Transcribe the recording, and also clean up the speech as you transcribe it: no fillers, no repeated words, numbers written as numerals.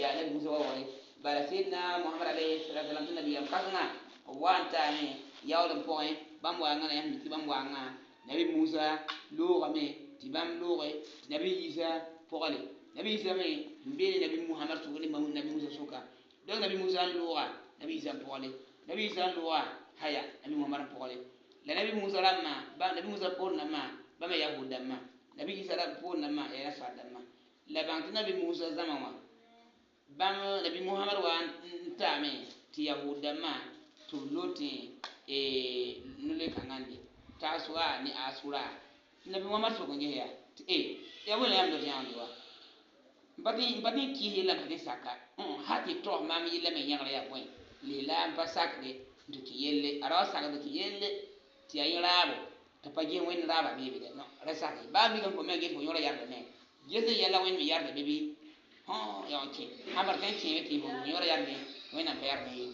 Yaa Nabi Musa waoogre. Bala Sidna Muhammad alayhi salatu wasalam tɩ nabiyaam kãsengã b wa n taame yaoolem pʋgẽ bãmb waangã la yãmb mi tɩ bãmb waangã Nabi Musa loogame tɩ bãmb looge tɩ Nabi Isa pogale. Nabi Isa me n be ne Nabi Muhammad sʋka ne Nabi Musa sʋka. Donc Nabi Musa n looga, Nabi Isa n pogale. Nabi Isa n looga, haya Nabi Muhammad n pogale. La Nabi Musa rãmbã, Nabi Musa poor dãmbã, bãmba Yahud dãmbã. Nabi Isa poor dãmbã yaa Nasar dãmbã. La bãng tɩ Nabi Musa zãma wã, bãmb Nabi Muhammad wa n taame tɩ Yahud dãmbã tɩ b lotẽ no-loe-kãngã n de Tasua ne Asura. Tɩ Nabi Muhammad sok n ges yaa tɩ e yaa bõe la yãmb lot yãmb wa? N pa tɩ n pa tɩ n kɩɩs yella n pa tɩ n saka hal tɩ togs maam yella me yẽgre yaa bõe leela n pa sakde n tɩ kẽ yelle a ra wa sakd kẽ yelle tɩ yaa yẽ raabo tɩ pa ges Wẽnd raaba beebe dɛ non ra sak ye baa mikame fo me ges fo yõora yardame ges n yɛla Wẽnd me yarda be bɩ hõ yaa n kẽ sãn bar tõe n kẽeme tɩ fo yõora yardẽ Wẽnnaam pa yardẽ ye.